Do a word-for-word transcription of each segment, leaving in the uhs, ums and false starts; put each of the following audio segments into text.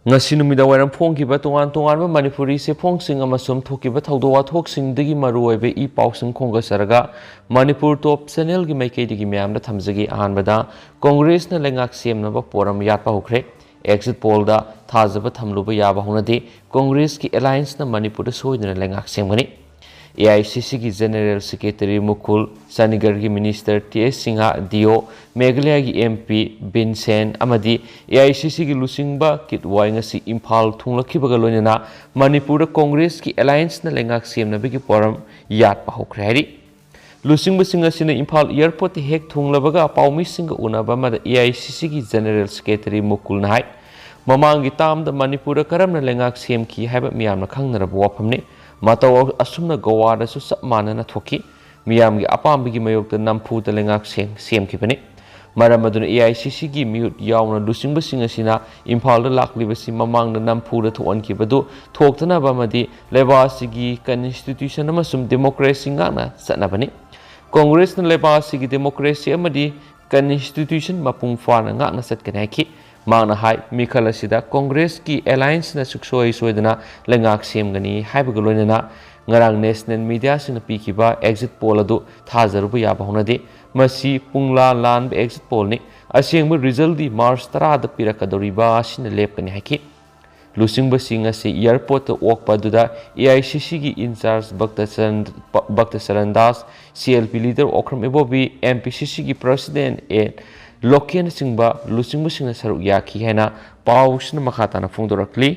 ꯉꯁꯤ ꯅꯨꯃꯤꯗꯥꯡ ꯋꯥꯏꯔꯝ ꯐꯣꯡꯈꯤꯕ ꯇꯣꯉꯥꯟ ꯇꯣꯉꯥꯟꯕ ꯃꯅꯤꯄꯨꯔꯤ ꯆꯦꯐꯣꯡꯁꯤꯡ ꯑꯃꯁꯨꯡ ꯊꯣꯛꯈꯤꯕ ꯊꯧꯗꯣꯛ ꯋꯥꯊꯣꯛꯁꯤꯡꯗꯒꯤ ꯃꯔꯨꯑꯣꯏꯕ ꯏ ꯄꯥꯎꯁꯤꯡ ꯈꯣꯝꯒꯠꯆꯔꯒ ꯃꯅꯤꯄꯨꯔ ꯇꯣꯞ ꯆꯦꯅꯦꯜꯒꯤ ꯃꯥꯏꯀꯩꯗꯒꯤ ꯃꯌꯥꯝꯗ ꯊꯝꯖꯒꯦ꯫ ꯑꯍꯥꯟꯕꯗ, ꯀꯣꯡꯒ꯭ꯔꯦꯁꯅ ꯂꯩꯉꯥꯛ ꯁꯦꯝꯅꯕ ꯄꯣꯔꯝ ꯌꯥꯠꯄ ꯍꯧꯈ꯭ꯔꯦ꯫ ꯑꯦꯛꯖꯤꯠ ꯄꯣꯜꯗ ꯊꯥꯖꯕ ꯊꯝꯂꯨꯕ ꯌꯥꯕ ꯍꯧꯅꯗꯦ꯫ ꯀꯣꯡꯒ꯭ꯔꯦꯁꯀꯤ ꯑꯦꯂꯥꯏꯟꯁꯅ ꯃꯅꯤꯄꯨꯔꯗ ꯁꯣꯏꯗꯅ ꯂꯩꯉꯥꯛ ꯁꯦꯝꯒꯅꯤ꯫ ꯑꯦ ꯑꯥꯏ ꯁꯤ ꯁꯤꯒꯤ ꯖꯦꯅꯦꯔꯦꯜ ꯁꯦꯀ꯭ꯔꯦꯇꯔꯤ ꯃꯨꯀꯨꯜ, ꯆꯥꯟꯗꯤꯒꯔꯒꯤ ꯃꯤꯅꯤꯁꯇꯔ ꯇꯤ ꯑꯦꯁ ꯁꯤꯡꯍ ꯗꯤꯑꯣ, ꯃꯦꯘꯥꯂꯌꯥꯒꯤ ꯑꯦꯝ ꯄꯤ ꯕꯤꯟ ꯁꯦꯟ ꯑꯃꯗꯤ ꯑꯦ ꯑꯥꯏ ꯁꯤ ꯁꯤꯒꯤ ꯂꯨꯆꯤꯡꯕ ꯀꯤꯠ ꯋꯥꯏ ꯉꯁꯤ ꯏꯝꯐꯥꯜ ꯊꯨꯡꯂꯛꯈꯤꯕꯒ ꯂꯣꯏꯅꯅ ꯃꯅꯤꯄꯨꯔꯗ ꯀꯣꯡꯒ꯭ꯔꯦꯁꯀꯤ ꯑꯦꯂꯥꯏꯟꯁꯅ ꯂꯩꯉꯥꯛ ꯁꯦꯝꯅꯕꯒꯤ ꯄꯣꯔꯝ ꯌꯥꯠꯄ ꯍꯧꯈ꯭ꯔꯦ ꯍꯥꯏꯔꯤ꯫ ꯂꯨꯆꯤꯡꯕꯁꯤꯡ ꯑꯁꯤꯅ ꯏꯝꯐꯥꯜ ꯑꯦꯌꯔꯄꯣꯔꯠꯇ ꯍꯦꯛ ꯊꯨꯡꯂꯕꯒ ꯄꯥꯎꯃꯤꯁꯤꯡꯒ ꯎꯅꯕ ꯑꯃꯗ ꯑꯦ ꯑꯥꯏ ꯁꯤ ꯁꯤꯒꯤ ꯖꯦꯅꯦꯔꯦꯜ ꯁꯦꯀ꯭ꯔꯦꯇꯔꯤ ꯃꯨꯀꯨꯜꯅ ꯍꯥꯏ, ꯃꯃꯥꯡꯒꯤ ꯇꯥꯝꯗ ꯃꯅꯤꯄꯨꯔꯗ ꯀꯔꯝꯅ ꯂꯩꯉꯥꯛ ꯁꯦꯝꯈꯤ ꯍꯥꯏꯕ ꯃꯤꯌꯥꯝꯅ ꯈꯪꯅꯔꯕ ꯋꯥꯐꯝꯅꯤ꯫ ꯃꯇꯧ ꯑꯁꯨꯝꯅ ꯒꯣꯋꯥꯗꯁꯨ ꯆꯞ ꯃꯥꯟꯅꯅ ꯊꯣꯛꯈꯤ꯫ ꯃꯤꯌꯥꯝꯒꯤ ꯑꯄꯥꯝꯕꯒꯤ ꯃꯥꯌꯣꯛꯇ ꯅꯝꯐꯨꯗ ꯂꯩꯉꯥꯛ ꯁꯦꯝ-, ꯁꯦꯝꯈꯤꯕꯅꯤ꯫ ꯃꯔꯝ ꯑꯗꯨꯅ ꯑꯦ ꯑꯥꯏ ꯁꯤ ꯁꯤꯒꯤ ꯃꯤꯍꯨꯠ ꯌꯥꯎꯅ ꯂꯨꯆꯤꯡꯕꯁꯤꯡ ꯑꯁꯤꯅ ꯏꯝꯐꯥꯜꯗ ꯂꯥꯛꯂꯤꯕꯁꯤ ꯃꯃꯥꯡꯗ ꯅꯝꯐꯨꯗ ꯊꯣꯛꯍꯟꯈꯤꯕꯗꯨ ꯊꯣꯛꯇꯅꯕ ꯑꯃꯗꯤ ꯂꯩꯕꯥꯛ ꯑꯁꯤꯒꯤ ꯀꯟꯁꯇꯤꯇ꯭ꯌꯨꯁꯟ ꯑꯃꯁꯨꯡ ꯗꯦꯃꯣꯀ꯭ꯔꯦꯁꯤ ꯉꯥꯛꯅ ꯆꯠꯅꯕꯅꯤ꯫ ꯀꯣꯡꯒ꯭ꯔꯦꯁꯅ ꯂꯩꯕꯥꯛ ꯑꯁꯤꯒꯤ ꯗꯦꯃꯣꯀ꯭ꯔꯦꯁꯤ ꯑꯃꯗꯤ ꯀꯟꯁꯇꯤꯇ꯭ꯌꯨꯁꯟ ꯃꯄꯨꯡ ꯐꯥꯅ ꯉꯥꯛꯅ ꯆꯠꯀꯅꯤ ꯍꯥꯏꯈꯤ꯫ ꯃꯍꯥꯛꯅ ꯍꯥꯏ, ꯃꯤꯈꯜ ꯑꯁꯤꯗ ꯀꯣꯡꯒ꯭ꯔꯦꯁꯀꯤ ꯑꯦꯂꯥꯏꯟꯁꯅ ꯁꯨꯡꯁꯣꯏ ꯁꯣꯏꯗꯅ ꯂꯩꯉꯥꯛ ꯁꯦꯝꯒꯅꯤ ꯍꯥꯏꯕꯒ ꯂꯣꯏꯅꯅ ꯉꯔꯥꯡ ꯅꯦꯁꯅꯦꯜ ꯃꯤꯗꯤꯌꯥꯁꯤꯡꯅ ꯄꯤꯈꯤꯕ ꯑꯦꯛꯖꯤꯠ ꯄꯣꯜ ꯑꯗꯨ ꯊꯥꯖꯔꯨꯕ ꯌꯥꯕ ꯍꯧꯅꯗꯦ꯫ ꯃꯁꯤ ꯄꯨꯡꯂꯥ ꯂꯥꯟꯕ ꯑꯦꯛꯖꯤꯠ ꯄꯣꯜꯅꯤ꯫ ꯑꯁꯦꯡꯕ ꯔꯤꯖꯜꯗꯤ ꯃꯥꯔꯆ ꯇꯔꯥꯗ ꯄꯤꯔꯛꯀꯗꯧꯔꯤꯕ ꯑꯁꯤꯅ ꯂꯦꯞꯀꯅꯤ ꯍꯥꯏꯈꯤ꯫ ꯂꯨꯆꯤꯡꯕꯁꯤꯡ ꯑꯁꯤ ꯑꯦꯌꯔꯄꯣꯔꯠꯇ ꯑꯣꯛꯄ ꯑꯗꯨꯗ ꯑꯦ ꯑꯥꯏ ꯁꯤ ꯁꯤꯒꯤ in-charge ꯚꯛꯇꯆꯔꯟ, Bhaktacharan Das, C L P leader Okram Ibobi, M P C ꯁꯤꯒꯤ ꯄ꯭ꯔꯁꯤꯗꯦꯟ ꯑꯦ ꯂꯣꯀꯦꯅꯆꯤꯡꯕ ꯂꯨꯆꯤꯡꯕꯁꯤꯡꯅ ꯁꯔꯨꯛ ꯌꯥꯈꯤ ꯍꯥꯏꯅ ꯄꯥꯎꯁꯤꯅ ꯃꯈꯥ ꯇꯥꯅ ꯐꯣꯡꯗꯣꯔꯛꯂꯤ꯫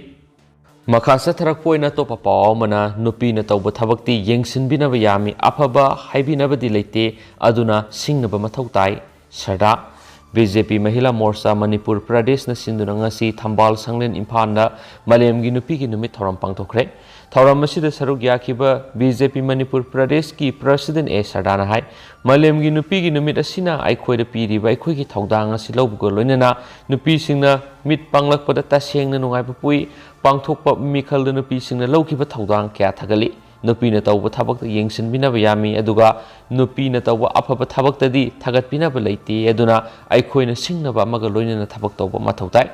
ꯃꯈꯥ ꯆꯠꯊꯔꯛꯄ ꯑꯣꯏꯅ ꯑꯇꯣꯞꯄ ꯄꯥꯎ ꯑꯃꯅ, ꯅꯨꯄꯤꯅ ꯇꯧꯕ ꯊꯕꯛꯇꯤ ꯌꯦꯡꯁꯤꯟꯕꯤꯅꯕ ꯌꯥꯝꯃꯤ, ꯑꯐꯕ ꯍꯥꯏꯕꯤꯅꯕꯗꯤ ꯂꯩꯇꯦ, ꯑꯗꯨꯅ ꯁꯤꯡꯅꯕ ꯃꯊꯧ ꯇꯥꯏ꯫ ꯁꯔꯗꯥ꯫ ꯕꯤ ꯖꯦ ꯄꯤ ꯃꯍꯤꯂꯥ ꯃꯣꯔꯆꯥ ꯃꯅꯤꯄꯨꯔ ꯄ꯭ꯔꯗꯦꯁꯅ ꯁꯤꯟꯗꯨꯅ ꯉꯁꯤ ꯊꯝꯕꯥꯜ ꯁꯪꯂꯦꯟ ꯏꯝꯐꯥꯜꯗ ꯃꯥꯂꯦꯝꯒꯤ ꯅꯨꯄꯤꯒꯤ ꯅꯨꯃꯤꯠ ꯊꯧꯔꯝ ꯄꯥꯡꯊꯣꯛꯈ꯭ꯔꯦ꯫ ꯊꯧꯔꯝ ꯑꯁꯤꯗ ꯁꯔꯨꯛ ꯌꯥꯈꯤꯕ ꯕꯤ ꯖꯦ ꯄꯤ ꯃꯅꯤꯄꯨꯔ ꯄ꯭ꯔꯗꯦꯁꯀꯤ ꯄ꯭ꯔꯁꯤꯗꯦꯟ ꯑꯦ ꯁꯔꯗꯥꯅ ꯍꯥꯏ, ꯃꯥꯂꯦꯝꯒꯤ ꯅꯨꯄꯤꯒꯤ ꯅꯨꯃꯤꯠ ꯑꯁꯤꯅ ꯑꯩꯈꯣꯏꯗ ꯄꯤꯔꯤꯕ ꯑꯩꯈꯣꯏꯒꯤ ꯊꯧꯗꯥꯡ ꯑꯁꯤ ꯂꯧꯕꯒ ꯂꯣꯏꯅꯅ ꯅꯨꯄꯤꯁꯤꯡꯅ ꯃꯤꯠ ꯄꯥꯡꯂꯛꯄꯗ ꯇꯁꯦꯡꯅ ꯅꯨꯡꯉꯥꯏꯕ ꯄꯣꯛꯏ꯫ ꯄꯥꯡꯊꯣꯛꯄ ꯃꯤꯈꯜꯗ ꯅꯨꯄꯤꯁꯤꯡꯅ ꯂꯧꯈꯤꯕ ꯊꯧꯗꯥꯡ ꯀꯌꯥ ꯊꯥꯒꯠꯂꯤ꯫ ꯅꯨꯄꯤꯅ ꯇꯧꯕ ꯊꯕꯛꯇ ꯌꯦꯡꯁꯤꯟꯕꯤꯅꯕ ꯌꯥꯝꯃꯤ, ꯑꯗꯨꯒ ꯅꯨꯄꯤꯅ ꯇꯧꯕ ꯑꯐꯕ ꯊꯕꯛꯇꯗꯤ ꯊꯥꯒꯠꯄꯤꯅꯕ ꯂꯩꯇꯦ꯫ ꯑꯗꯨꯅ ꯑꯩꯈꯣꯏꯅ ꯁꯤꯡꯅꯕ ꯑꯃꯒ ꯂꯣꯏꯅꯅ ꯊꯕꯛ ꯇꯧꯕ ꯃꯊꯧ ꯇꯥꯏ꯫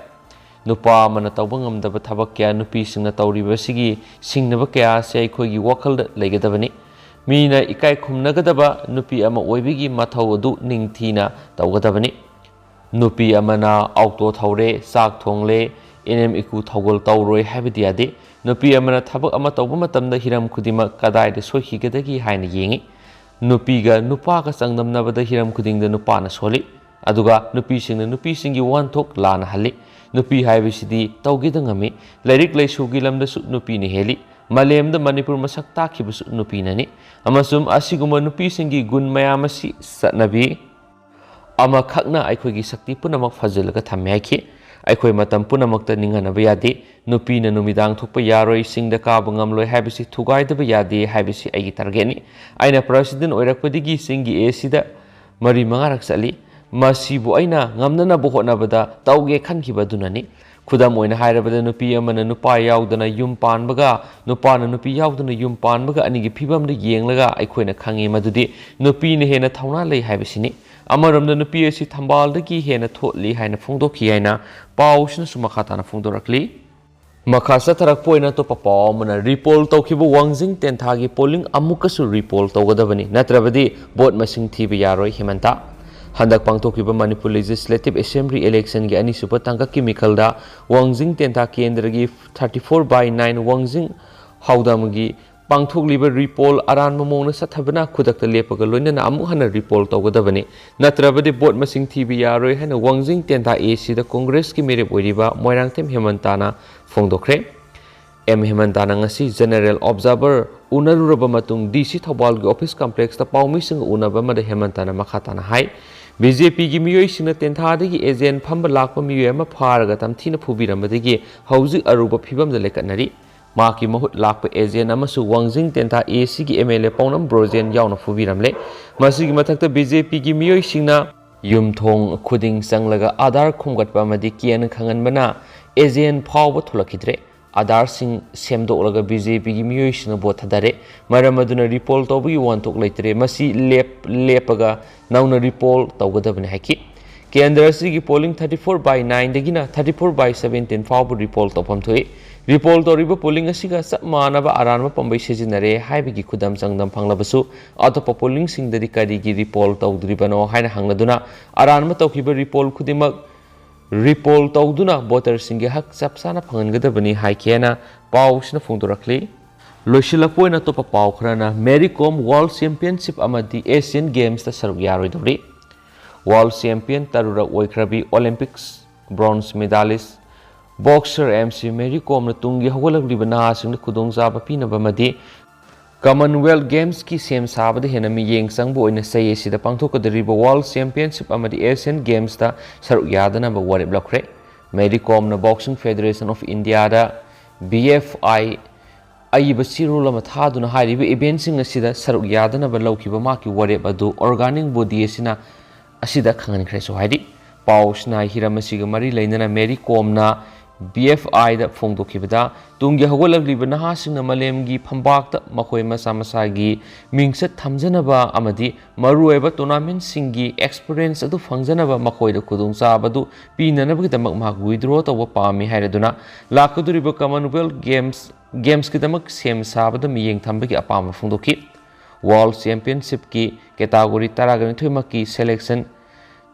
ꯅꯨꯄꯥ ꯑꯃꯅ ꯇꯧꯕ ꯉꯝꯗꯕ ꯊꯕꯛ ꯀꯌꯥ ꯅꯨꯄꯤꯁꯤꯡꯅ ꯇꯧꯔꯤꯕꯁꯤꯒꯤ ꯁꯤꯡꯅꯕ ꯀꯌꯥ ꯑꯁꯤ ꯑꯩꯈꯣꯏꯒꯤ ꯋꯥꯈꯜꯗ ꯂꯩꯒꯗꯕꯅꯤ꯫ ꯃꯤꯅ ꯏꯀꯥꯏ ꯈꯨꯝꯅꯒꯗꯕ ꯅꯨꯄꯤ ꯑꯃ ꯑꯣꯏꯕꯒꯤ ꯃꯊꯧ ꯑꯗꯨ ꯅꯤꯡꯊꯤꯅ ꯇꯧꯒꯗꯕꯅꯤ꯫ ꯅꯨꯄꯤ ꯑꯃꯅ ꯑꯣꯇꯣ ꯊꯧꯔꯦ, ꯆꯥꯛ ꯊꯣꯡꯂꯦ, ꯏꯅꯦꯝ ꯏꯀꯨ ꯊꯧꯒꯜ ꯇꯧꯔꯣꯏ ꯍꯥꯏꯕꯗꯤ ꯌꯥꯗꯦ꯫ ꯅꯨꯄꯤ ꯑꯃꯅ ꯊꯕꯛ ꯑꯃ ꯇꯧꯕ ꯃꯇꯝꯗ ꯍꯤꯔꯝ ꯈꯨꯗꯤꯡꯃꯛ ꯀꯗꯥꯏꯗ ꯁꯣꯏꯈꯤꯒꯗꯒꯦ ꯍꯥꯏꯅ ꯌꯦꯡꯏ꯫ ꯅꯨꯄꯤꯒ ꯅꯨꯄꯥꯒ ꯆꯥꯡꯗꯝꯅꯕꯗ ꯍꯤꯔꯝ ꯈꯨꯗꯤꯡꯗ ꯅꯨꯄꯥꯅ ꯁꯣꯜꯂꯤ꯫ ꯑꯗꯨꯒ ꯅꯨꯄꯤꯁꯤꯡꯅ ꯅꯨꯄꯤꯁꯤꯡꯒꯤ ꯋꯥꯍꯟꯊꯣꯛ ꯂꯥꯟꯅ ꯍꯜꯂꯤ꯫ ꯅꯨꯄꯤ ꯍꯥꯏꯕꯁꯤꯗꯤ ꯇꯧꯒꯦꯗ ꯉꯝꯃꯤ꯫ ꯂꯥꯏꯔꯤꯛ ꯂꯥꯏꯁꯨꯒꯤ ꯂꯝꯗꯁꯨ ꯅꯨꯄꯤꯅ ꯍꯦꯜꯂꯤ꯫ ꯃꯥꯂꯦꯝꯗ ꯃꯅꯤꯄꯨꯔ ꯃꯁꯛ ꯇꯥꯛꯈꯤꯕꯁꯨ ꯅꯨꯄꯤꯅꯅꯤ꯫ ꯑꯃꯁꯨꯡ ꯑꯁꯤꯒꯨꯝꯕ ꯅꯨꯄꯤꯁꯤꯡꯒꯤ ꯒꯨꯟ ꯃꯌꯥꯝ ꯑꯁꯤ ꯆꯠꯅꯕꯤ ꯑꯃꯈꯛꯅ ꯑꯩꯈꯣꯏꯒꯤ ꯁꯛꯇꯤ ꯄꯨꯝꯅꯃꯛ ꯐꯥꯖꯤꯜꯂꯒ ꯊꯝꯃꯦ ꯍꯥꯏꯈꯤ꯫ ꯑꯩꯈꯣꯏ ꯃꯇꯝ ꯄꯨꯝꯅꯃꯛꯇ ꯅꯤꯡꯍꯟꯅꯕ ꯌꯥꯗꯦ꯫ ꯅꯨꯄꯤꯅ ꯅꯨꯃꯤꯗꯥꯡ ꯊꯣꯛꯄ ꯌꯥꯔꯣꯏ, ꯆꯤꯡꯗ ꯀꯥꯕ ꯉꯝꯂꯣꯏ ꯍꯥꯏꯕꯁꯤ ꯊꯨꯒꯥꯏꯗꯕ ꯌꯥꯗꯦ ꯍꯥꯏꯕꯁꯤ ꯑꯩꯒꯤ ꯇꯥꯔꯒꯦꯠꯅꯤ꯫ ꯑꯩꯅ ꯄ꯭ꯔꯦꯁꯤꯗꯦꯟ ꯑꯣꯏꯔꯛꯄꯗꯒꯤ ꯆꯤꯡꯒꯤ ꯑꯦ ꯁꯤꯗ ꯃꯔꯤ ꯃꯉꯥꯔꯛ ꯆꯠꯂꯤ꯫ ꯃꯁꯤꯕꯨ ꯑꯩꯅ ꯉꯝꯅꯅꯕ ꯍꯣꯠꯅꯕꯗ ꯇꯧꯒꯦ ꯈꯟꯈꯤꯕ ꯑꯗꯨꯅꯅꯤ꯫ ꯈꯨꯗꯝ ꯑꯣꯏꯅ ꯍꯥꯏꯔꯕꯗ, ꯅꯨꯄꯤ ꯑꯃꯅ ꯅꯨꯄꯥ ꯌꯥꯎꯗꯅ ꯌꯨꯝ ꯄꯥꯟꯕꯒ ꯅꯨꯄꯥꯅ ꯅꯨꯄꯤ ꯌꯥꯎꯗꯅ ꯌꯨꯝ ꯄꯥꯟꯕꯒ ꯑꯅꯤꯒꯤ ꯐꯤꯕꯝꯗ ꯌꯦꯡꯂꯒ ꯑꯩꯈꯣꯏꯅ ꯈꯪꯉꯤ ꯃꯗꯨꯗꯤ ꯅꯨꯄꯤꯅ ꯍꯦꯟꯅ ꯊꯧꯅꯥ ꯂꯩ ꯍꯥꯏꯕꯁꯤꯅꯤ꯫ ꯑꯃꯔꯣꯝꯗ ꯅꯨꯄꯤ ꯑꯁꯤ ꯊꯝꯕꯥꯜꯗꯒꯤ ꯍꯦꯟꯅ ꯊꯣꯠꯂꯤ ꯍꯥꯏꯅ ꯐꯣꯡꯗꯣꯛꯈꯤ ꯍꯥꯏꯅ ꯄꯥꯎꯁꯤꯅꯁꯨ ꯃꯈꯥ ꯇꯥꯅ ꯐꯣꯡꯗꯣꯔꯛꯂꯤ꯫ ꯃꯈꯥ ꯆꯠꯊꯔꯛꯄ ꯑꯣꯏꯅ ꯑꯇꯣꯞꯄ ꯄꯥꯎ ꯑꯃꯅ, ꯔꯤꯄꯣꯜ ꯇꯧꯈꯤꯕ ꯋꯥꯡꯖꯤꯡ ꯇꯦꯟꯊꯥꯒꯤ ꯄꯣꯂꯤꯡ ꯑꯃꯨꯛꯀꯁꯨ ꯔꯤꯄꯣꯜ ꯇꯧꯒꯗꯕꯅꯤ, ꯅꯠꯇ꯭ꯔꯕꯗꯤ ꯚꯣꯠ ꯃꯁꯤꯡ ꯊꯤꯕ ꯌꯥꯔꯣꯏ, ꯍꯦꯃꯟꯇ꯫ ꯍꯟꯗꯛ ꯄꯥꯡꯊꯣꯛꯈꯤꯕ ꯃꯅꯤꯄꯨꯔ ꯂꯦꯖꯤꯁꯂꯦꯇꯤꯚ ꯑꯦꯁꯦꯝꯕ꯭ꯂꯤ ꯏꯂꯦꯛꯁꯟꯒꯤ ꯑꯅꯤꯁꯨꯕ ꯇꯥꯡꯀꯛꯀꯤ ꯃꯤꯈꯜꯗ ꯋꯥꯡꯖꯤꯡ ꯇꯦꯟꯊꯥ ꯀꯦꯟꯗ꯭ꯔꯒꯤ thirty four by nine ꯋꯥꯡꯖꯤꯡ ꯍꯥꯎꯗꯥꯝꯒꯤ ꯄꯥꯡꯊꯣꯛꯂꯤꯕ ꯔꯤꯄꯣꯜ ꯑꯔꯥꯟꯕ ꯃꯑꯣꯡꯗ ꯆꯠꯊꯕꯅ ꯈꯨꯗꯛꯇ ꯂꯦꯞꯄꯒ ꯂꯣꯏꯅꯅ ꯑꯃꯨꯛ ꯍꯟꯅ ꯔꯤꯄꯣꯜ ꯇꯧꯒꯗꯕꯅꯤ, ꯅꯠꯇ꯭ꯔꯕꯗꯤ ꯚꯣꯠ ꯃꯁꯤꯡ ꯊꯤꯕ ꯌꯥꯔꯣꯏ ꯍꯥꯏꯅ ꯋꯥꯡꯖꯤꯡ ꯇꯦꯟꯊꯥ ꯑꯦ ꯁꯤꯗ ꯀꯣꯡꯒ꯭ꯔꯦꯁꯀꯤ ꯃꯤꯔꯦꯞ ꯑꯣꯏꯔꯤꯕ ꯃꯣꯏꯔꯥꯡꯊꯦꯝ ꯍꯦꯃꯟꯇꯥꯅ ꯐꯣꯡꯗꯣꯛꯈ꯭ꯔꯦ꯫ ꯑꯦꯝ ꯍꯦꯃꯟꯇꯥꯅ ꯉꯁꯤ ꯖꯦꯅꯔꯦꯜ ꯑꯣꯕꯖꯥꯔꯚꯔ ꯎꯅꯔꯨꯔꯕ ꯃꯇꯨꯡ ꯗꯤ ꯁꯤ ꯊꯧꯕꯥꯜꯒꯤ ꯑꯣꯐꯤꯁ ꯀꯝꯄ꯭ꯂꯦꯛꯁꯇ ꯄꯥꯎꯃꯤꯁꯤꯡꯒ ꯎꯅꯕ ꯑꯃꯗ ꯍꯦꯃꯟꯇꯥꯅ ꯃꯈꯥ ꯇꯥꯅ ꯍꯥꯏ, ꯕꯤ ꯖꯦ ꯄꯤꯒꯤ ꯃꯤꯑꯣꯏꯁꯤꯡꯅ ꯇꯦꯟꯊꯥꯗꯒꯤ ꯑꯦꯖꯦꯟ ꯐꯝꯕ ꯂꯥꯛꯄ ꯃꯤꯑꯣꯏ ꯑꯃ ꯐꯥꯔꯒ ꯇꯝꯊꯤꯅ ꯐꯨꯕꯤꯔꯝꯕꯗꯒꯤ ꯍꯧꯖꯤꯛ ꯑꯔꯨꯕ ꯐꯤꯕꯝꯗ ꯂꯩꯈꯠꯅꯔꯤ꯫ ꯃꯍꯥꯛꯀꯤ ꯃꯍꯨꯠ ꯂꯥꯛꯄ ꯑꯦꯖꯦꯟ ꯑꯃꯁꯨ ꯋꯥꯡꯖꯤꯡ ꯇꯦꯟꯊꯥ ꯑꯦ ꯁꯤꯒꯤ ꯑꯦꯝ ꯑꯦꯜ ꯑꯦ ꯄꯥꯎꯅꯝ ꯕ꯭ꯔꯣꯖꯦꯟ ꯌꯥꯎꯅ ꯐꯨꯕꯤꯔꯝꯂꯦ꯫ ꯃꯁꯤꯒꯤ ꯃꯊꯛꯇ ꯕꯤ ꯖꯦ ꯄꯤꯒꯤ ꯃꯤꯑꯣꯏꯁꯤꯡꯅ ꯌꯨꯝꯊꯣꯡ ꯈꯨꯗꯤꯡ ꯆꯪꯂꯒ ꯑꯥꯙꯥꯔ ꯈꯣꯝꯒꯠꯄ ꯑꯃꯗꯤ ꯀꯦꯟ ꯈꯪꯍꯟꯕꯅ ꯑꯦꯖꯦꯟ ꯐꯥꯎꯕ ꯊꯣꯛꯂꯛꯈꯤꯗ꯭ꯔꯦ꯫ ꯑꯥꯙꯥꯔꯁꯤꯡ ꯁꯦꯝꯗꯣꯛꯂꯒ ꯕꯤ ꯖꯦ ꯄꯤꯒꯤ ꯃꯤꯑꯣꯏꯁꯤꯡꯅ ꯚꯣꯠ ꯊꯥꯗꯔꯦ꯫ ꯃꯔꯝ ꯑꯗꯨꯅ ꯔꯤꯄꯣꯜ ꯇꯧꯕꯒꯤ ꯋꯥꯍꯟꯊꯣꯛ ꯂꯩꯇ꯭ꯔꯦ꯫ ꯃꯁꯤ ꯂꯦꯞ-, ꯂꯦꯞꯄꯒ ꯅꯧꯅ ꯔꯤꯄꯣꯜ ꯇꯧꯒꯗꯕꯅꯤ ꯍꯥꯏꯈꯤ꯫ ꯀꯦꯟꯗ꯭ꯔ ꯑꯁꯤꯒꯤ polling thirty four by nine ꯗꯒꯤꯅ thirty four by seventeen ꯐꯥꯎꯕ ꯔꯤꯄꯣꯜ ꯇꯧꯐꯝ ꯊꯣꯛꯏ꯫ ꯔꯤꯄꯣꯜ ꯇꯧꯔꯤꯕ polling ꯑꯁꯤꯒ ꯆꯞ ꯃꯥꯟꯅꯕ ꯑꯔꯥꯟꯕ ꯄꯥꯝꯕꯩ ꯁꯤꯖꯤꯟꯅꯔꯦ ꯍꯥꯏꯕꯒꯤ ꯈꯨꯗꯝ ꯆꯥꯡꯗꯝ ꯐꯪꯂꯕꯁꯨ, ꯑꯇꯣꯞꯄ polling ꯁꯤꯡꯗꯗꯤ ꯀꯔꯤꯒꯤ ꯔꯤꯄꯣꯜ ꯇꯧꯗ꯭ꯔꯤꯕꯅꯣ ꯍꯥꯏꯅ ꯍꯪꯂꯗꯨꯅ, ꯑꯔꯥꯟꯕ ꯇꯧꯈꯤꯕ ꯔꯤꯄꯣꯜ ꯈꯨꯗꯤꯡꯃꯛ ꯔꯤꯄꯣꯜ ꯇꯧꯗꯨꯅ voter ꯁꯤꯡꯒꯤ ꯍꯛ ꯆꯞ ꯆꯥꯅ ꯐꯪꯍꯟꯒꯗꯕꯅꯤ ꯍꯥꯏꯈꯤ ꯍꯥꯏꯅ ꯄꯥꯎꯁꯤꯅ ꯐꯣꯡꯗꯣꯔꯛꯂꯤ꯫ ꯂꯣꯏꯁꯤꯜꯂꯛꯄ ꯑꯣꯏꯅ ꯑꯇꯣꯞꯄ ꯄꯥꯎ ꯈꯔꯅ, ꯃꯦꯔꯤ ꯀꯣꯝ World Championship ꯑꯃꯗꯤ Asian Games ꯇ ꯁꯔꯨꯛ ꯌꯥꯔꯣꯏꯗꯧꯔꯤ꯫ World champion ꯇꯔꯨꯔꯛ ꯑꯣꯏꯈ꯭ꯔꯕꯤ Olympics bronze medalist boxer M C Mary ꯀꯣꯝꯅ ꯇꯨꯡꯒꯤ ꯍꯧꯒꯠꯂꯛꯂꯤꯕ ꯅꯍꯥꯁꯤꯡꯗ ꯈꯨꯗꯣꯡꯆꯥꯕ ꯄꯤꯅꯕ ꯑꯃꯗꯤ Commonwealth Games ꯀꯤ ꯁꯦꯝ ꯁꯥꯕꯗ ꯍꯦꯟꯅ ꯃꯤꯠꯌꯦꯡ ꯆꯪꯕ ꯑꯣꯏꯅ ꯆꯍꯤ ꯑꯁꯤꯗ ꯄꯥꯡꯊꯣꯛꯀꯗꯧꯔꯤꯕ World Championship ꯑꯃꯗꯤ Asian Games ꯇ ꯁꯔꯨꯛ ꯌꯥꯗꯅꯕ ꯋꯥꯔꯦꯞ ꯂꯧꯈ꯭ꯔꯦ꯫ ꯃꯦꯔꯤ ꯀꯣꯝꯅ Boxing Federation of India the, B F I, ꯑꯏꯕ ꯆꯦꯔꯣꯜ ꯑꯃ ꯊꯥꯗꯨꯅ ꯍꯥꯏꯔꯤꯕ event ꯁꯤꯡ ꯑꯁꯤꯗ ꯁꯔꯨꯛ ꯌꯥꯗꯅꯕ ꯂꯧꯈꯤꯕ ꯃꯍꯥꯛꯀꯤ ꯋꯥꯔꯦꯞ ꯑꯗꯨ organizing body ꯑꯁꯤꯅ, ꯑꯁꯤꯗ ꯈꯪꯍꯟꯈ꯭ꯔꯦꯁꯨ ꯍꯥꯏꯔꯤ꯫ ꯄꯥꯎꯁꯤꯅ ꯍꯤꯔꯝ ꯑꯁꯤꯒ ꯃꯔꯤ ꯂꯩꯅꯅ ꯃꯦꯔꯤ ꯀꯣꯝꯅ B F I ꯗ ꯐꯣꯡꯗꯣꯛꯈꯤꯕꯗ, ꯇꯨꯡꯒꯤ ꯍꯧꯒꯠꯂꯛꯂꯤꯕ ꯅꯍꯥꯁꯤꯡꯅ ꯃꯥꯂꯦꯝꯒꯤ ꯐꯝꯕꯥꯛꯇ ꯃꯈꯣꯏ ꯃꯁꯥ ꯃꯁꯥꯒꯤ ꯃꯤꯡꯆꯠ ꯊꯝꯖꯅꯕ ꯑꯃꯗꯤ ꯃꯔꯨꯑꯣꯏꯕ tournament ꯁꯤꯡꯒꯤ experience ꯑꯗꯨ ꯐꯪꯖꯅꯕ ꯃꯈꯣꯏꯗ ꯈꯨꯗꯣꯡꯆꯥꯕ ꯑꯗꯨ ꯄꯤꯅꯅꯕꯒꯤꯗꯃꯛ ꯃꯍꯥꯛ withdraw ꯇꯧꯕ ꯄꯥꯝꯃꯤ ꯍꯥꯏꯔꯗꯨꯅ, ꯂꯥꯛꯀꯗꯧꯔꯤꯕ Commonwealth Games, Games ꯀꯤꯗꯃꯛ ꯁꯦꯝ ꯁꯥꯕꯗ ꯃꯤꯠꯌꯦꯡ ꯊꯝꯕꯒꯤ ꯑꯄꯥꯝꯕ ꯐꯣꯡꯗꯣꯛꯈꯤ꯫ World Championship ꯀꯤ category ꯇꯔꯥꯒ ꯅꯤꯊꯣꯏꯃꯛꯀꯤ selection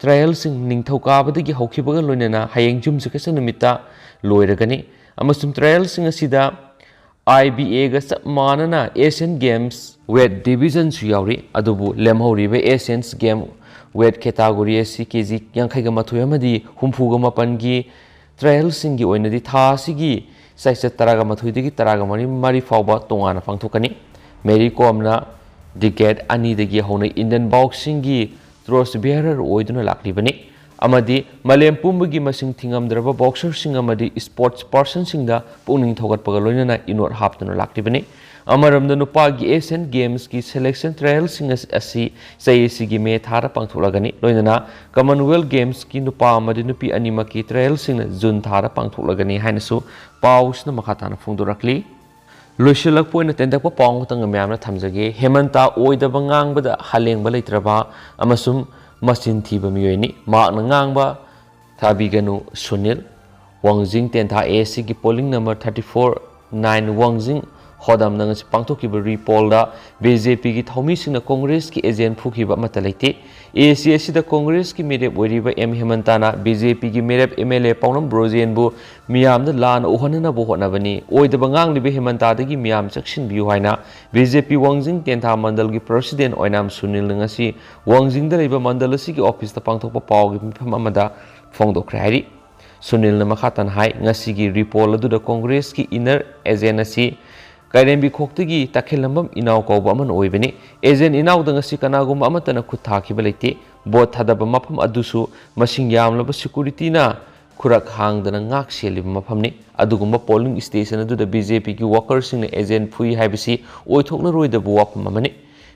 trial ꯁꯤꯡ ꯅꯤꯡꯊꯧꯀꯥꯕꯗꯒꯤ ꯍꯧꯈꯤꯕꯒ ꯂꯣꯏꯅꯅ ꯍꯌꯦꯡ ꯌꯨꯝꯁꯀꯩꯁ ꯅꯨꯃꯤꯠꯇ ꯂꯣꯏꯔꯒꯅꯤ, ꯑꯃꯁꯨꯡ trial ꯁꯤꯡ ꯑꯁꯤꯗ I B A ꯒ ꯆꯞ ꯃꯥꯟꯅꯅ Asian Games weight division ꯁꯨ ꯌꯥꯎꯔꯤ꯫ ꯑꯗꯨꯕꯨ ꯂꯦꯝꯍꯧꯔꯤꯕ Asian Games weight category ꯑꯁꯤ K G ꯌꯥꯡꯈꯩꯒ ꯃꯥꯊꯣꯏ ꯑꯃꯗꯤ ꯍꯨꯝꯐꯨꯒ ꯃꯥꯄꯟꯒꯤ trial ꯁꯤꯡꯒꯤ ꯑꯣꯏꯅꯗꯤ ꯊꯥ ꯑꯁꯤꯒꯤ ꯆꯩꯆꯠ ꯇꯔꯥꯒ ꯃꯥꯊꯣꯏꯗꯒꯤ ꯇꯔꯥꯒ ꯃꯔꯤ, ꯃꯔꯤ ꯐꯥꯎꯕ ꯇꯣꯉꯥꯟꯅ ꯄꯥꯡꯊꯣꯛꯀꯅꯤ꯫ ꯃꯦꯔꯤ ꯀꯣꯝꯅ decade ꯑꯅꯤꯗꯒꯤ ꯍꯧꯅ Indian boxing ꯒꯤ torch bearer ꯑꯣꯏꯗꯨꯅ ꯂꯥꯛꯂꯤꯕꯅꯤ ꯑꯃꯗꯤ ꯃꯥꯂꯦꯝ ꯄꯨꯝꯕꯒꯤ ꯃꯁꯤꯡ ꯊꯤꯉꯝꯗ꯭ꯔꯕ boxer ꯁꯤꯡ ꯑꯃꯗꯤ sports person ꯁꯤꯡꯗ ꯄꯨꯛꯅꯤꯡ ꯊꯧꯒꯠꯄꯒ ꯂꯣꯏꯅꯅ ꯏꯅꯣꯠ ꯍꯥꯞꯇꯨꯅ ꯂꯥꯛꯂꯤꯕꯅꯤ꯫ ꯑꯃꯔꯣꯝꯗ ꯅꯨꯄꯥꯒꯤ Asian Games ꯀꯤ selection trial ꯁꯤꯡ ꯑꯁ-, ꯑꯁꯤ ꯆꯍꯤ ꯑꯁꯤꯒꯤ ꯃꯦ ꯊꯥꯗ ꯄꯥꯡꯊꯣꯛꯂꯒꯅꯤ꯫ ꯂꯣꯏꯅꯅ Commonwealth Games ꯀꯤ ꯅꯨꯄꯥ ꯑꯃꯗꯤ ꯅꯨꯄꯤ ꯑꯅꯤꯃꯛꯀꯤ trial ꯁꯤꯡꯅ ꯖꯨꯟ ꯊꯥꯗ ꯄꯥꯡꯊꯣꯛꯂꯒꯅꯤ ꯍꯥꯏꯅꯁꯨ ꯄꯥꯎꯁꯤꯅ ꯃꯈꯥ ꯇꯥꯅ ꯐꯣꯡꯗꯣꯔꯛꯂꯤ꯫ ꯂꯣꯏꯁꯤꯜꯂꯛꯄ ꯑꯣꯏꯅ ꯇꯦꯟꯇꯛꯄ ꯄꯥꯎ ꯑꯃꯇꯪꯒ ꯃꯌꯥꯝꯅ ꯊꯝꯖꯒꯦ꯫ ꯍꯦꯃꯟꯇ ꯑꯣꯏꯗꯕ ꯉꯥꯡꯕꯗ ꯍꯜꯂꯦꯡꯕ ꯂꯩꯇ꯭ꯔꯕ ꯑꯃꯁꯨꯡ ꯃꯆꯤꯟ ꯊꯤꯕ ꯃꯤꯑꯣꯏꯅꯤ꯫ ꯃꯍꯥꯛꯅ ꯉꯥꯡꯕ ꯊꯥꯕꯤꯒꯅꯨ ꯁꯨꯅꯤꯜ꯫ ꯋꯥꯡꯖꯤꯡ ꯇꯦꯟꯊꯥ ꯑꯦ ꯁꯤꯒꯤ polling number thirty four nine ꯋꯥꯡꯖꯤꯡ ꯍꯣꯗꯝꯗ ꯉꯁꯤ ꯄꯥꯡꯊꯣꯛꯈꯤꯕ ꯔꯤꯄꯣꯜꯗ ꯕꯤ ꯖꯦ ꯄꯤꯒꯤ ꯊꯧꯃꯤꯁꯤꯡꯅ ꯀꯣꯡꯒ꯭ꯔꯦꯁꯀꯤ ꯑꯦꯖꯦꯟ ꯐꯨꯈꯤꯕ ꯑꯃꯠꯇ ꯂꯩꯇꯦ꯫ ꯑꯦ ꯁꯤ ꯑꯁꯤꯗ ꯀꯣꯡꯒ꯭ꯔꯦꯁꯀꯤ ꯃꯤꯔꯦꯞ ꯑꯣꯏꯔꯤꯕ ꯑꯦꯝ ꯍꯦꯃꯟꯇꯥꯅ ꯕꯤ ꯖꯦ ꯄꯤꯒꯤ ꯃꯤꯔꯦꯞ ꯑꯦꯝ ꯑꯦꯜ ꯑꯦ ꯄꯥꯎꯅꯝ ꯕ꯭ꯔꯣꯖꯦꯟꯕꯨ ꯃꯤꯌꯥꯝꯗ ꯂꯥꯟꯅ ꯎꯍꯟꯅꯅꯕ ꯍꯣꯠꯅꯕꯅꯤ꯫ ꯑꯣꯏꯗꯕ ꯉꯥꯡꯂꯤꯕ ꯍꯦꯃꯟꯇꯥꯗꯒꯤ ꯃꯤꯌꯥꯝ ꯆꯦꯛꯁꯤꯟꯕꯤꯌꯨ ꯍꯥꯏꯅ ꯕꯤ ꯖꯦ ꯄꯤ ꯋꯥꯡꯖꯤꯡ ꯇꯦꯟꯊꯥ ꯃꯟꯗꯜꯒꯤ ꯄ꯭ꯔꯁꯤꯗꯦꯟ ꯑꯣꯏꯅꯥꯝ ꯁꯨꯅꯤꯜꯅ ꯉꯁꯤ ꯋꯥꯡꯖꯤꯡꯗ ꯂꯩꯕ ꯃꯟꯗꯜ ꯑꯁꯤꯒꯤ ꯑꯣꯐꯤꯁꯇ ꯄꯥꯡꯊꯣꯛꯄ ꯄꯥꯎꯒꯤ ꯃꯤꯐꯝ ꯑꯃꯗ ꯐꯣꯡꯗꯣꯛꯈ꯭ꯔꯦ ꯍꯥꯏꯔꯤ꯫ ꯁꯨꯅꯤꯜꯅ ꯃꯈꯥ ꯇꯥꯅ ꯍꯥꯏ, ꯉꯁꯤꯒꯤ ꯔꯤꯄꯣꯜ ꯑꯗꯨꯗ ꯀꯣꯡꯒ꯭ꯔꯦꯁꯀꯤ ꯏꯟꯅꯔ ꯑꯦꯖꯦꯟ ꯑꯁꯤ ꯀꯥꯏꯔꯦꯝꯕꯤ ꯈꯣꯛꯇꯒꯤ ꯇꯈꯦꯜꯂꯝꯕꯝ ꯏꯅꯥꯎ ꯀꯧꯕ ꯑꯃꯅ ꯑꯣꯏꯕꯅꯤ꯫ ꯑꯦꯖꯦꯟ ꯏꯅꯥꯎꯗ ꯉꯁꯤ ꯀꯅꯥꯒꯨꯝꯕ ꯑꯃꯠꯇꯅ ꯈꯨꯠ ꯊꯥꯈꯤꯕ ꯂꯩꯇꯦ꯫ ꯚꯣꯠ ꯊꯥꯗꯕ ꯃꯐꯝ ꯑꯗꯨꯁꯨ ꯃꯁꯤꯡ ꯌꯥꯝꯂꯕ ꯁꯦꯀꯨꯔꯤꯇꯤꯅ ꯈꯨꯔꯛ ꯍꯥꯡꯗꯅ ꯉꯥꯛ ꯁꯦꯜꯂꯤꯕ ꯃꯐꯝꯅꯤ꯫ ꯑꯗꯨꯒꯨꯝꯕ ꯄꯣꯂꯤꯡ ꯁ꯭ꯇꯦꯁꯟ ꯑꯗꯨꯗ ꯕꯤ ꯖꯦ ꯄꯤꯒꯤ ꯋꯥꯀꯔꯁꯤꯡꯅ ꯑꯦꯖꯦꯟ ꯐꯨꯏ ꯍꯥꯏꯕꯁꯤ ꯑꯣꯏꯊꯣꯛꯂꯔꯣꯏꯗꯕ ꯋꯥꯐꯝ ꯑꯃꯅꯤ꯫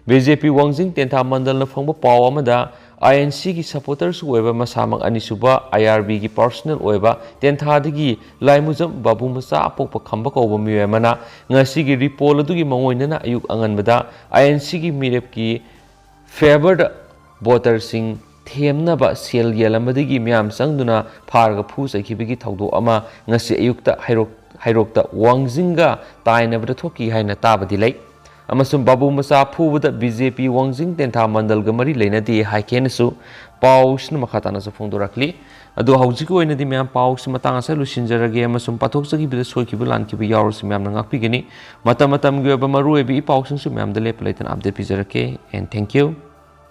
ꯕꯤ ꯖꯦ ꯄꯤ ꯋꯥꯡꯖꯤꯡ ꯇꯦꯟꯊꯥ ꯃꯟꯗꯜꯅ ꯐꯣꯡꯕ ꯄꯥꯎ ꯑꯃꯗ ꯑꯥꯏ ꯑꯦꯟ ꯁꯤꯒꯤ ꯁꯄꯣꯔꯇꯔꯁꯨ ꯑꯣꯏꯕ ꯃꯁꯥꯃꯛ ꯑꯅꯤꯁꯨꯕ ꯑꯥꯏ ꯑꯥꯔ ꯕꯤꯒꯤ ꯄꯥꯔꯁꯣꯅꯦꯜ ꯑꯣꯏꯕ ꯇꯦꯟꯊꯥꯗꯒꯤ ꯂꯥꯏꯃꯨꯖꯝ ꯕꯥꯕꯨ ꯃꯆꯥ ꯑꯄꯣꯛꯄ ꯈꯝꯕ ꯀꯧꯕ ꯃꯤꯑꯣꯏ ꯑꯃꯅ ꯉꯁꯤꯒꯤ ꯔꯤꯄꯣꯜ ꯑꯗꯨꯒꯤ ꯃꯉꯣꯏꯅꯅ ꯑꯌꯨꯛ ꯑꯉꯟꯕꯗ ꯑꯥꯏ ꯑꯦꯟ ꯁꯤꯒꯤ ꯃꯤꯔꯦꯞꯀꯤ ꯐꯦꯚꯔꯗ ꯚꯣꯇꯔꯁꯤꯡ ꯊꯦꯝꯅꯕ ꯁꯦꯜ ꯌꯦꯜꯂꯝꯕꯗꯒꯤ ꯃꯤꯌꯥꯝ ꯆꯪꯗꯨꯅ ꯐꯥꯔꯒ ꯐꯨ ꯆꯩꯈꯤꯕꯒꯤ ꯊꯧꯗꯣꯛ ꯑꯃ ꯉꯁꯤ ꯑꯌꯨꯛꯇ ꯍꯩꯔꯣꯛ-, ꯍꯩꯔꯣꯛꯇ ꯋꯥꯡꯖꯤꯡꯒ ꯇꯥꯏꯅꯕꯗ ꯊꯣꯛꯈꯤ ꯍꯥꯏꯅ ꯇꯥꯕꯗꯤ ꯂꯩ꯫ ꯑꯃꯁꯨꯡ ꯕꯥꯕꯨ ꯃꯆꯥ ꯐꯨꯕꯗ ꯕꯤ ꯖꯦ ꯄꯤ ꯋꯥꯡꯖꯤꯡ ꯇꯦꯟꯊꯥ ꯃꯟꯗꯜꯒ ꯃꯔꯤ ꯂꯩꯅꯗꯦ ꯍꯥꯏꯈꯤ ꯍꯥꯏꯅꯁꯨ ꯄꯥꯎꯁꯤꯅ ꯃꯈꯥ ꯇꯥꯅꯁꯨ ꯐꯣꯡꯗꯣꯔꯛꯂꯤ꯫ ꯑꯗꯣ ꯍꯧꯖꯤꯛꯀꯤ ꯑꯣꯏꯅꯗꯤ ꯃꯌꯥꯝ ꯄꯥꯎꯁꯤ ꯃꯇꯥꯡ ꯑꯁꯤꯗ ꯂꯣꯏꯁꯤꯟꯖꯔꯒꯦ, ꯑꯃꯁꯨꯡ ꯄꯥꯊꯣꯛꯆꯈꯤꯕꯗ ꯁꯣꯏꯈꯤꯕ ꯂꯥꯟꯈꯤꯕ ꯌꯥꯎꯔꯁꯨ ꯃꯌꯥꯝꯅ ꯉꯥꯛꯄꯤꯒꯅꯤ꯫ ꯃꯇꯝ ꯃꯇꯝꯒꯤ ꯑꯣꯏꯕ ꯃꯔꯨꯑꯣꯏꯕ ꯏ ꯄꯥꯎꯁꯤꯡꯁꯨ ꯃꯌꯥꯝꯗ ꯂꯦꯞꯄ ꯂꯩꯇꯅ update ꯄꯤꯖꯔꯛꯀꯦ꯫ And thank you.